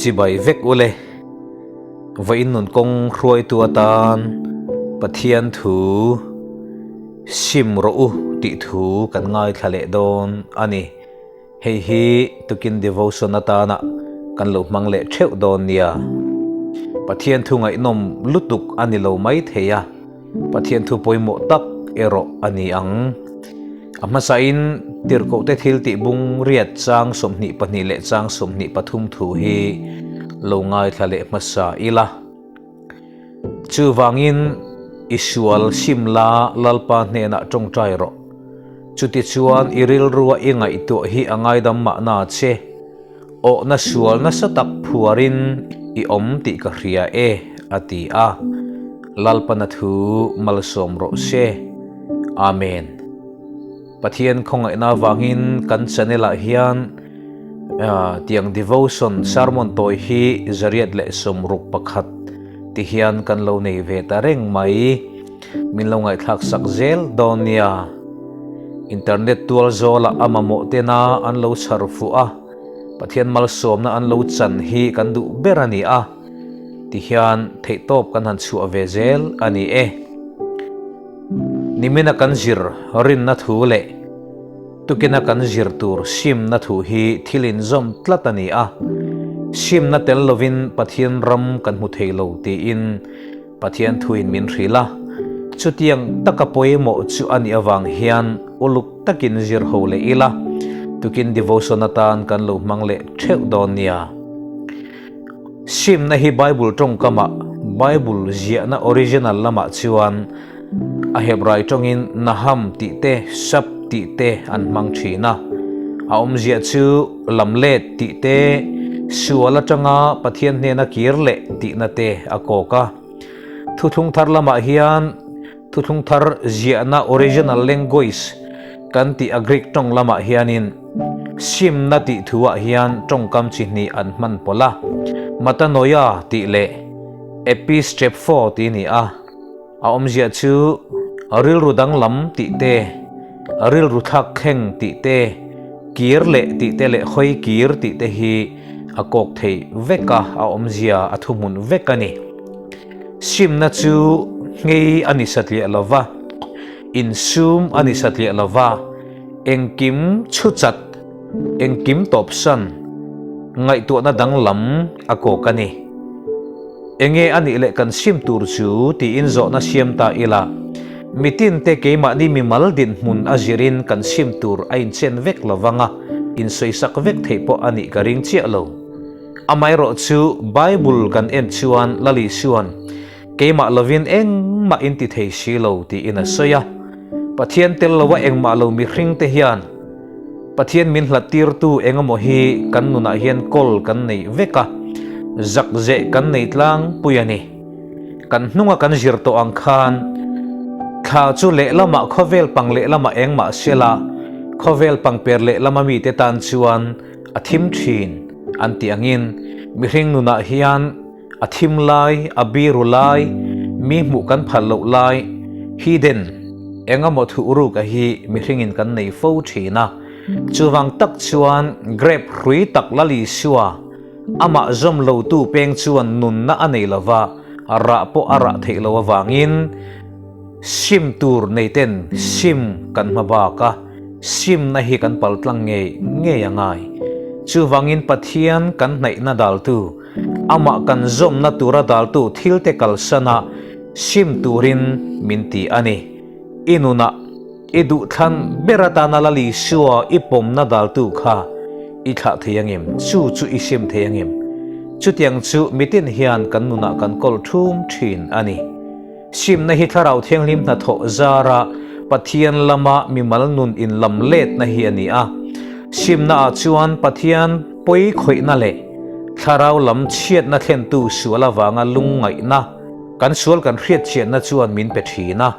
Chibai vek ule. Vawiin nun kawng hruaitu atan Pathian thu sim rawh u tih thu kan ngaithla leh dawn a ni. Hei hi tukin devotion atana kan lo hmang leh theuh dawn nia. Pathian thu ngaihnawm lutuk a ni lo mai thei a, Pathian thu pawimawh tak erawh a ni ang. A hmasain tirhkohte thil tih bung riat chang 22 leh chang 23 thu hi lo ngaithla leh hmasa ila. Chuvangin i sual sim la Lalpa hnenah tawngtai rawh. Chutichuan i rilrua i ngaihtuah hi a ngaidam mahna che. Awhna sual nasa tak phuarin i awm tih ka hria e, a ti a. Lalpana thu malsawm rawh se. Amen. Pathian khawngaihna avangin kan channel ah hian tiang devotion sermon tawi hi 161 ti hian kan lo nei ve ta reng mai. Min lo ngaihthlak sak zel dawn nia. Internet tual zawlah a mamawh tena an lo chhar fuh a, Pathian malsawmna an lo chan hi kan duh ber a ni a, tihian theihtawp kan han chhuah ve zel a ni e. Nimina kan zir rinna thu leh tukina kan zir tur simna thu hi thil inzawm tlat a ni a, simna tel lovin Pathian ram kan hmu thei lo tiin Pathian thuin min hrilh a, chutiang taka pawimawh chu a nih avang hian uluk takin zir ho leh ila, tukin devotion atan kan lo hmang leh theuh dawn nia. Simna hi Bible tawngkamah, Bible ziahna original lamah chuan a Hebrai tawngin Naham tih te, Shab tih te an hmang thin a. A awmzia chu lamlet tih te, sual atanga Pathian hnena kir leh tihna te a kawk a. Thuthlung thar lamah hian thuthlung thar ziahna original language kan tih a Greek tawng lamah hianin simna tih thuah hian tawngkam chi hnih an hman pawlh a, metanoia tih leh epistrepho tih a ni a. A awmzia chu rilru danglam tih te, rilru thlak thleng tih te, kir leh tih te leh hawi kir tih te hi a kawk thei vek a, a awmzia a thuhmun vek a ni. Simna chu nghei a ni satliah lo va, insum a ni satliah lo va, engkim chhuchat, engkim tawpsan, ngaihtuahna danglam a kawk a ni. Enge a nih leh kan sim tur chu tiin zawhna siam ta ila, mitin te keimahni mimal dinhmun a zirin kan sim tur a inchen vek lo vang a, insawisak vek theih pawh a nih ka ring chiah lo. Amaherawh chu Bible kan en chuan Lali chuan keimah lovin engmah in ti thei si lo tiin a sawi a. Pathian tel loa engmah lo mihring te hian Pathian min hlat tirtu engemaw hi kan nunah hian kawl kan nei vek a, zak zeh kan nei tlangpui a ni. Kan hnunga kan zir tawh ang khan thla chu lehlamah khawvel pang lehlamah eng mah sela, khawvel pangper lehlama mite tan chuan a thim thin an tih angin mihring nunah hian A thim lai, a biru lai, mi hmuh kan phal loh lai, hidden, engemaw thuh ruk a hi mihringin kan nei fo thin a. Chuvang tak chuan grape hrui tak la Lisua, amah zawm lotu peng chuan nunna a nei lova, rah pawh a rah theih loh avangin sim tur neiten sim kan hma bak a, simna hi kan paltlang ngei ngei a ngai. Chuvangin Pathian kan hnaihna daltu, Amah kan zawmna tura daltu thilte kalsana sim turin min ti a ni. I nunah i duhthlan ber atana Lal Isua i pawmna daltu kha i thlah thei angem? Chu chu i sim thei angem? Chutiang chu mitin hian kan nunah kan kawl thum thin a ni. Simna hi Thlarau Thianghlim hnathawh zara Pathian lama mimal nun inlamletna hi a ni a. Simnaah chuan Pathian pawi khawihna leh Thlarau lam chhiatna thlentu sual avanga lungngaihna, kan sual kan hriatchhiatna chuan min pe thin a.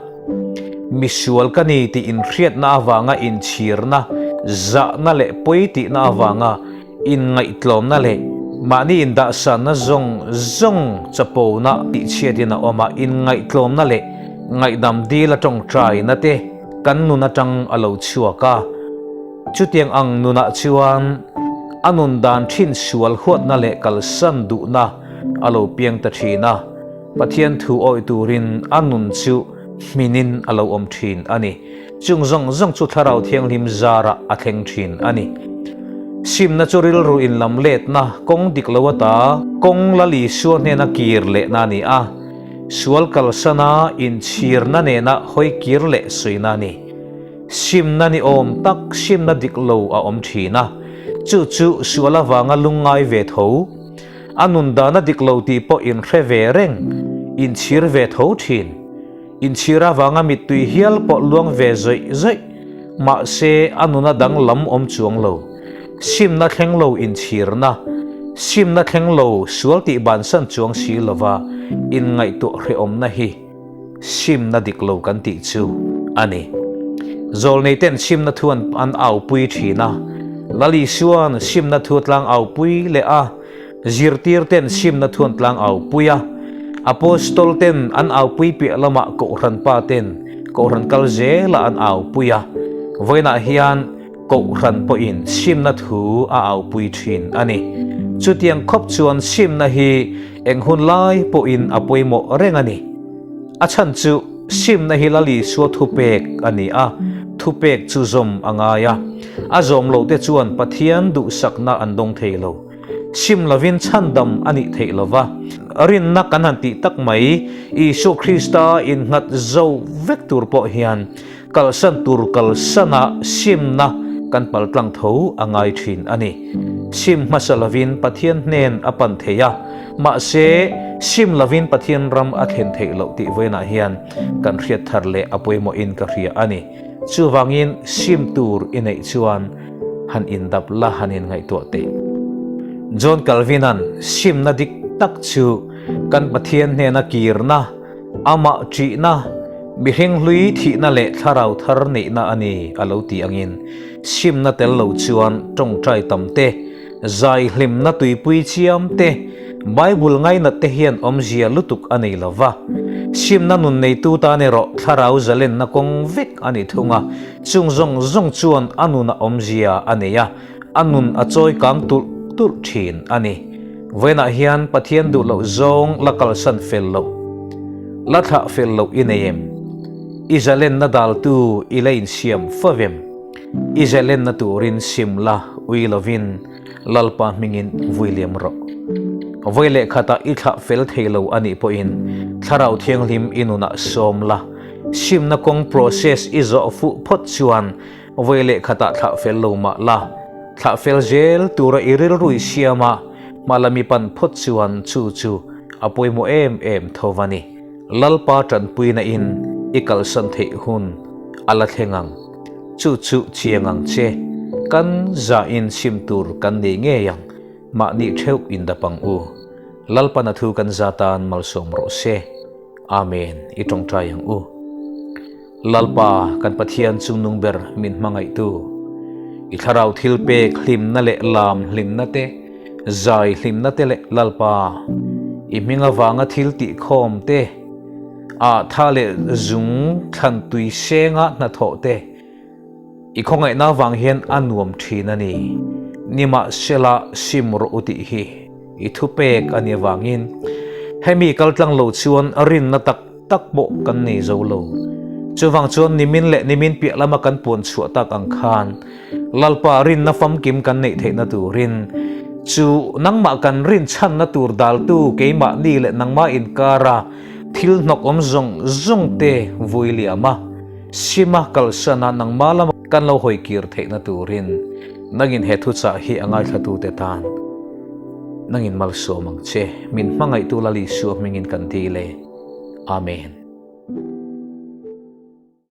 Misual ka ni tih inhriatna avanga inchhirna, zahna leh pawi tihna avanga Inngaihtlawmna leh mahni indahsanna zawng zawng chapona tihchhiatin a awm a, inngaihtlawmna leh ngaihdam dil a tawngtaina te kan nun atang a lo chhuak a. Chutiang ang nunah chuan A nun dan thin sual huatna leh kalsan duhna a lo piang ta thin a. Pathian thu awih turin a nun chu hminin a lo awm thin a ni. Chung zawng zawng chu Thlarau Thianghlim zarah a thleng thin a ni. Simna chu rilru inlam letna kawng dik lo ata kawng Lal Isua hnena kir lehna a ni a, sual kalsana inchhirna nena hawi kir leh suina a ni. Simna ni awm tak simna dik lo a awm thin a, chu chu sual avanga lungngai ve tho, a nun dana dik lo tih pawh inhre ve reng, inchhir ve tho thin. Inchhir avanga mittui hial pawh luang ve zawih zawih, mahse a nuna danglam awm chuang lo. Simna thleng lo inchhirna, simna thleng lo sual tih bansan chuang si lova inngaihtuah hrehawmna hi simna dik lo kan tih chu a ni. Zawlneiten simna thu an aupui thin a, Lal Isua'n simna thu tlang aupui leh a, Zirtir ten simna thuan tlang aupui a, Apostol ten an aupui piah lamah Kohhran pa ten Kohhran kal zelah an aupui a, vawiinah hian Kohhran pawhin simna thu a aupui thin a ni. Chutiang khawp chuan simna hi eng hun lai pawhin a pawimawh reng a ni. A chhan chu simna hi Lal Isua thupek a ni a, thupek chu zawm a ngai a, a zawm lohte chuan Pathian duhsakna an dawng thei lo. Sim lovin chhandam a nih theih lova, rinna kan han tih tak mai, Isua Krista innghat zo vek tur pawh hian kalsan tur kalsana simna kan paltlang tho a ngai thin a ni. Sim hmasa lovin Pathian hnen a pan thei a, mahse sim lovin Pathian ram a thlen theih loh tih vawiinah hian kan hriat thar leh a pawimawhin ka hria a ni. Chuvangin sim tur i neih chuan han indap la han inngaihtuah teh. John Calvin-a'n simna dik tak chu kan Pathian hnena kirna, amah ṭihna, mihring hlui thihna leh thlarau thar neihna a ni a lo ti angin simna tel lo chuan ṭawngṭai tam te, Zai hlimna tuipui chiam te, Bible ngainat te hian awmzia lutuk a nei lo va. Simna nun neitu tan erawh thlarau zalenna kawng vek a ni thung a, chung zawng zawng chuan a nunah awmzia a nei a, a nun a chawi kang tulh tulh thin a ni. Vawiinah hian Pathian duh loh zawng la kalsan fel loh, la thlah fel loh i nei em? I zalenna daltu i la insiam fo em? I zalenna turin sim la ui lovin Lalpa hmingin vui liam rawh. Vawi leh khatah i thlah fel thei lo a nih pawhin Thlarau Thianghlim i nunah sawm la, simna kawng process i zawh fuh phawt chuan vawi leh khatah thlah fel lo mah la, thlah fel zel tura i rilrui siama hma lami pan phawt chuan chu chu a pawimawh em em tho va ni. Lalpa tanpuina in i kalsan theih hun a la thleng ang. Chu chu chiang ang che, kan zahin sim tur kan nei ngei ang, mahni theuh in dap ang u. Lalpana thu kan za tan malsawm rawh se. Amen, i tawngtai ang u. Lalpa, kan Pathian chungnung ber min hmangaihtu, i thlarau thil pek hlimna leh lam hlimna te, zai hlimna te leh Lalpa, i hming avanga thil tihkhawm te, Ah tha leh zung thlan tui senga hnathawh te i khawngaihna avang hian a nuam thin a ni. Nimahsela sim rawh u tih hi i thupek a nih avangin hemi kaltlang lo chuan rinna tak tak pawh kan nei zo lo. Chuvang chuan nimin leh nimin piah lama kan puan chhuah tak ang khan Lalpa rinna famkim kan neih theihna turin chu nangmah kan rinchhanna tur daltu keimahni leh nangmah inkara thil hnawk awm zawng zawng te vui liam a, sima kalsana nangmah lama kan lo hawi kir theihna turin nangin he thuchah hi a ngaithlatute tan nangin malsawm ang che. Min hmangaihtu Lal Isua hmingin kan dil e. Amen.